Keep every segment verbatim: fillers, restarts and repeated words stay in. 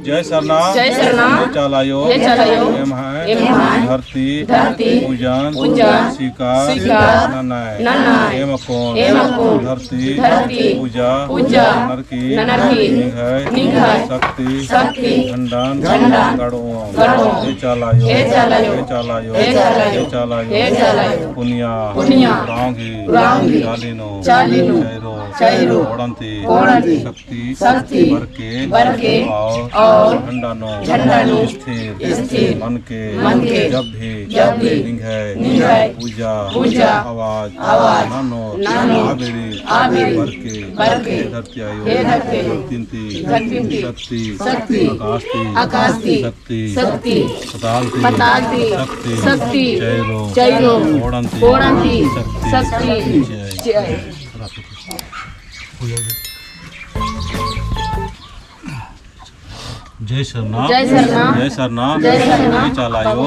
जय सरना। जय सरना। हे चाला आयो। हे चाला आयो। एम्है। एम्है। धरती। धरती। पूजन। पूजन। स्वीकार। स्वीकार। ननय। ननय। एम अक्कुन। एम अक्कुन। धरती। धरती। पूजा। पूजा। ननरकी। ननरकी। निंग्है। निंग्है। शक्ति। शक्ति। झंडन। झंडन। गड़ओम। गड़ओम। हे चाला आयो। हे चाला आयो। पुनिया। पुनिया। रांगी। रांगी। चाली नू। चाली नू। चैरो। चैरो। कोड़न्ती। कोड़न्ती। शक्ति। शक्ति। बरके। बरके। और। और। झंडा नू। झंडा नू। स्थिर। स्थिर। मनके। मनके। जब भी। जब भी। निंग्है। निंग्है। पूजा। पूजा। आवाज। आवाज। ननोर। ननोर। आबेरी। आबेरी। बरके। बरके। हे धरती आयो। हे धरती आयो। धरती ती। धरती ती। शक्ति। शक्ति। आकाश ती। आकाश ती। शक्ति। शक्ति। पताल ती। पताल ती। शक्ति। शक्ति। चैरो। चैरो। कोड़न्ती। कोड़न्ती। शक्ति। शक्ति। जय। जय। जय सरना। जय सरना। जय सरना। जय सरना। हे चाला आयो।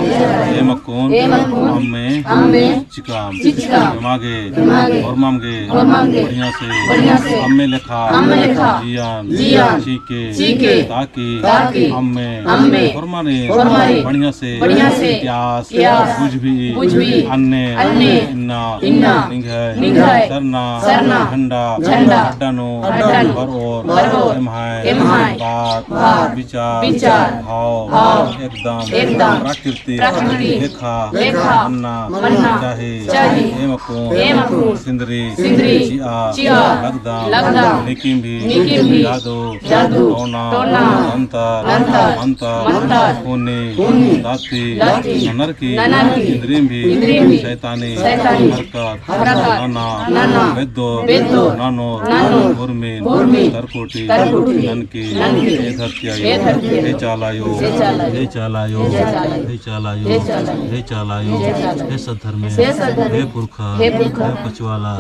एम अक्कुन। एम अक्कुन। अम्मे। अम्मे। चिचकम। चिचकम। एमा गे। एमा गे। होरमम गे। होरमम गे। बढ़िया से। बढ़िया से। अम्मे लेखा। अम्मे लेखा। जियन। जियन। चिके। चिके। ताकि। ताकि। अम्मे। अम्मे। होरमारिन। होरमारिन। बढ़िया से। बढ़िया से। इतिहास। इतिहास। बुझबी। बुझबी। अन्ने। अन्ने। इन्ना। इन्ना। निंग्है। निंग्है। सरना। सरना। झंडा। झंडा। अड्डा नू। अड्डा नू। बरओर। बरओर। एम्है। एम्है। बात। बात। विचार। विचार। भाव। भाव। एकदम। एकदम। प्राकृतिक। प्राकृतिक। लेखा। लेखा। मन्ना। मन्ना। चाही। चाही। एम अक्कुन। एम अक्कुन। सिंदरी। सिंदरी। चिआ। चिआ। लगदम। लगदम। नीकिम भी। नीकिम भी। जादू। जादू। टोना। टोना। तंतर। तंतर। मंतर। मंतर। खूनी। खूनी। दाती। दाती। ननरकी। ननरकी। इन्द्रिम भी। इन्द्रिम भी। शैतानी। शैतानी। हरकत। हरकत। नना। नना। बेद्दो। बेद्दो। ननोर। ननोर। उर्मिन। उर्मिन। तरकुटी। तरकुटी। ननके। ननके। हे धरती आयो। हे धरती आयो। हे चाला आयो। हे चाला आयो। हे चाला आयो। हे चाला आयो। हे चाला आयो। हे चाला आयो। हे चाला आयो। हे सद्धर्मे। हे सद्धर्मे। हे पुरखा। हे पुरखा। हे पचवाला।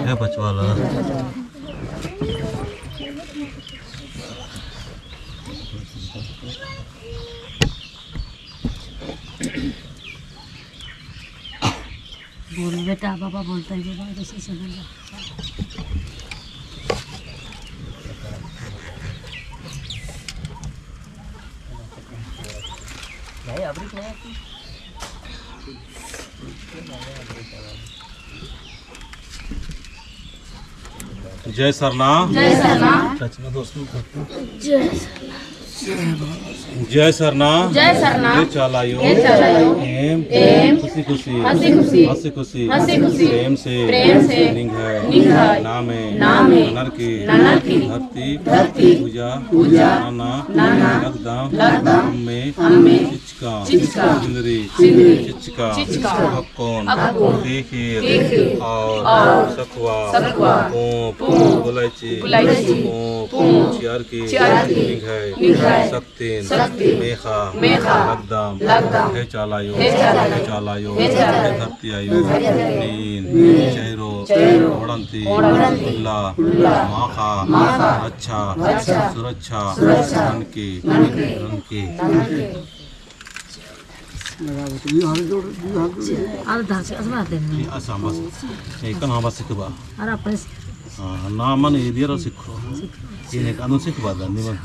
हे पचवाला। बोल बेटा, बाबा बोलता है, बाबा जैसे सुनेगा। जय सरना। जय सरना। जय सरना। जय सरना। जय सरना। हे चाला आयो। हे चाला आयो। एम। एम। हँसी खुशी। हँसी खुशी। हँसी खुशी। हँसी खुशी। प्रेम से। प्रेम से। निंग्है। निंग्है। नामे। नामे। ननरकी। ननरकी। धरती। धरती। पूजा। पूजा। नना। नना। लगदम। लगदम। अम्मे। अम्मे। चिचका। चिचका। सिंदरी। सिंदरी। चिचका। चिचका। अक्कुन। अक्कुन। ख़ेख़ेल। ख़ेख़ेल। और। और। सखुआ। सखुआ। पूँप। पूँप। गुलाइची। गुलाइची। पूँप। पूँप। चिअरकी। चिअरकी। निंग्है। निंग्है। शक्तिन। शक्तिन। मेख़ा। मेख़ा। लगदम। लगदम। हे चाला आयो। हे चाला आयो। हे चाला आयो। हे चाला आयो। हे धरती आयो। नीन। नीन। चैरो। चैरो। कोड़न्ती। कोड़न्ती। उल्ला। उल्ला। माख़ा। माख़ा। रच्छा। रच्छा। सुरच्छा। सुरच्छा। ननके। ननके। ननके। ननके। आद धार से असमा देन। ये आसाम बस। ये कन हाँ बस सिखबा। अरे अपने से। हाँ, ना मन ये दिया रो सिखो। ये ने कानून सिखबा दा, निमन।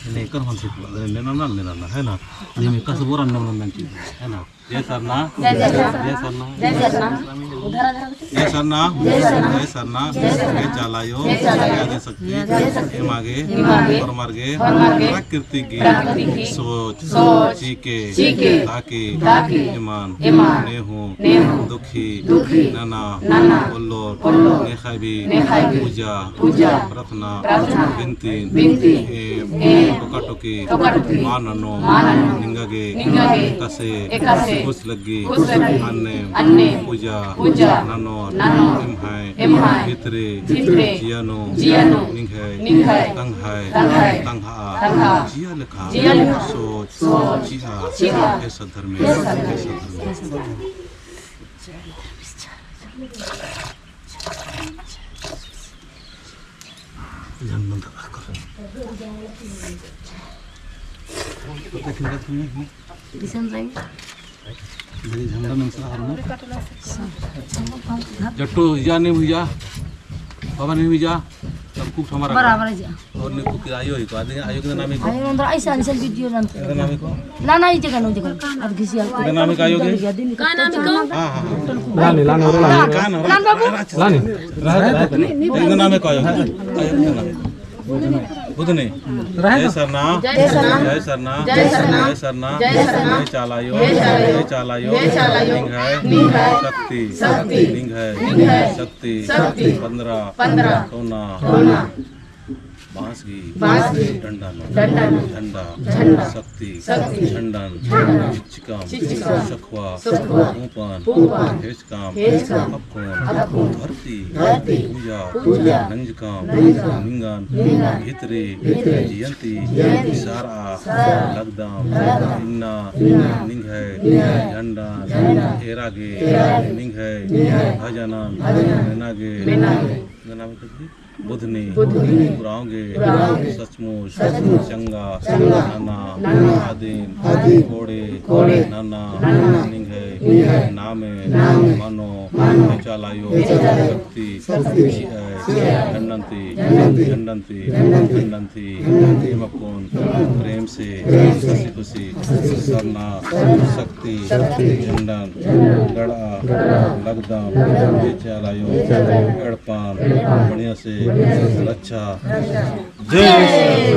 ये ने कन हम सिखबा दा, ने ना, ना, ने ना, है ना? निमन कस बोरा ने मन, मन की, है ना? जय सरना। जय सरना। जय सरना। जय सरना। जय सरना। जय सरना। जय सरना। जय सरना। जय सरना। जय चाला आयो। जय चाला आयो। जय आदिशक्ति। जय आदिशक्ति। एमा गे। एमा गे। होरमर गे। होरमर गे। प्राकृतिक गीत। प्राकृतिक गीत। सोच। सोच। चिके। चिके। ताकि। ताकि। एमन। एमन। नेहूँ। नेहूँ। दुखी। दुखी। नना। नना। ओल्लोर। ओल्लोर। नेख़य भी। नेख़य भी। पूजा। पूजा। प्रार्थना। प्रार्थना। बिनती। बिनती। एम। एम। टोका टोकी। टोका टोकी। मा ननो। मा ननो। निंगा गे। निंगा गे। एकासे। एकासे। खुश लग्गी। खुश लग्गी। अन्ने। अन्ने। पूजा। पूजा। ननोर। ननोर। एम्है। एम्है। भितरे। भितरे। जिया नू। जिया नू। निंग्है। निंग्है। तंग्है। तंग्है। तंग्है। तंग्है। जिया लेखा। जिया लेखा। सोच। सोच। चिआ। चिआ। हे सद्धर्मे। हे सद्धर्मे। हे सद्धर्मे। झंडा नंसरा करो। देखी झंडा नंसरा करो। जट्टू जा नहीं हुई जा। बाबा नहीं हुई जा। कुक हमारा बराबर है जी। और नी कुक आयो ही को, आदि आयो के नाम ही को। आयो अंदर ऐसा, ऐसा वीडियो नाम। इधर नाम ही को। ना, ना, ये जगह, ना, जगह। अब किसी और इधर नाम ही को आयो के? का नाम ही को? हाँ, हाँ, हाँ। लानी, लानी, और लानी। का नाम? लानी बाबू। लानी। इधर नाम ही को आयो के? आयो के नाम ही को। बुधनी। जय सरना। जय सरना। जय सरना। जय सरना। जय सरना। जय सरना। जय चालायो। जय चालायो। जय चालायो। निंग्है। निंग्है। शक्ति। शक्ति। निंग्है। निंग्है। शक्ति। शक्ति। पन्द्रह। पन्द्रह। टोना। टोना। बांस गही। बांस गही। डंडा नू। डंडा नू। झंडा। झंडा। शक्ति। शक्ति। झंडन। झंडन। चिचकम। चिचकम। सखुआ। सखुआ। पूंपन। पूंपन। हेचकम। हेचकम। अक्कुन। अक्कुन। धरती। धरती। पूजा। पूजा। नंजकम। नंजकम। निंगन। निंगन। भितरे। भितरे। जियंती। जियंती। सरआ। सरआ। लगदम। लगदम। इन्ना। इन्ना। निंग्है। निंग्है। झंडन। झंडन। एरा गे। एरा गे। निंग्है। निंग्है। भजनन। भजनन। मेना गे। मेना गे। मेना गे। बुधनी। बुधनी। पुराव गे। पुराव गे। सचमुच। सचमुच। चंगा। चंगा। नना। नना। आदिन। आदिन। कोड़े। कोड़े। नना। नना। निंग्है। निंग्है। नामे। नामे। मनो। मनो। बेचालायो। बेचालायो। शक्ति। शक्ति। चिअय। चिअय। झंडन ती। झंडन ती। झंडन ती। झंडन ती। झंडन ती। एम अक्कुन। प्रेम से। प्रेम से। खुशी खुशी। सरना। सरना। शक्ति। शक्ति। झंडन। गड़ा। लगदम। बेचालायो। एड़पन। बढ़िया से। रक्षा। जय।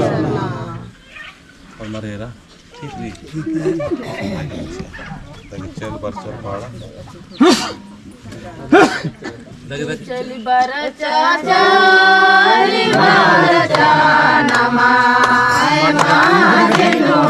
और मरेरा। ठीक, ठीक। चल, बरचर पाड़ा। चली बरचा, चली बरचा, नमाय बाजनो